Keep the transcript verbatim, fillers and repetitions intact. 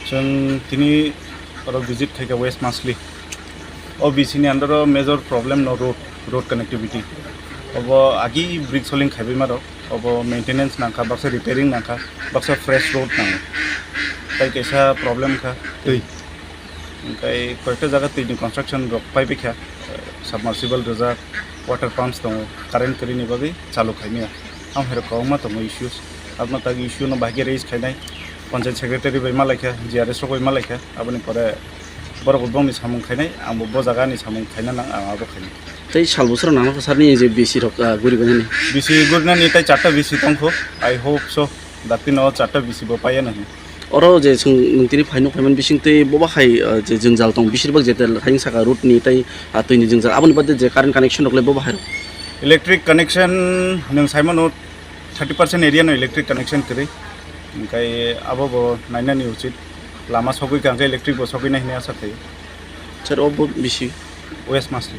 Chwng tini oro visit khaikha West Masli. O B C ni under o major problem no road, road connectivity. Obo agi brick soling khaibaima rok, obo maintenance nangkha, baksa repairing nangkha, baksa fresh road nango. Tai kaisa problem kha twi. Hingkai koyekta jaga twi ni construction rok paibaikha, submersible rijak, water pumps tongo, current kwrwini bagwi chalu khaimaya. Ang hai rok kwbangma tongo issues. Aboni tagi issue no bahai khe raise khainai. Panchayat secretary bai malaikha, G R S rok bai malaikha. Aboni pore borok bo bongni samung khainai, ang bo bo jaga ni samung khaina nang, ang abo khainai. Tei sal bwswk rok nangma kha sir ni je B C rok, ah, guri bai nani? B C gurinani tai charta B C tongkho. I hope so. Dakti no charta B C bo paiya nani. Oro je chwng nwng tini phai nuk phaimani bising tei boba hai, ah, je jwngjal tong bisir bak je tel hai saka road ni tei, ah, twi ni jwngjal aboni bade je current connection rok le boba hai rok? Electric connection nwng saimano thirty percent area no electric connection kwrwi. Hingkai abo bo nainani uchit. Lama sogwi kha hingke electric bo sogwi nai hinwi asa khaio. Sir, obo bisi? West Masli.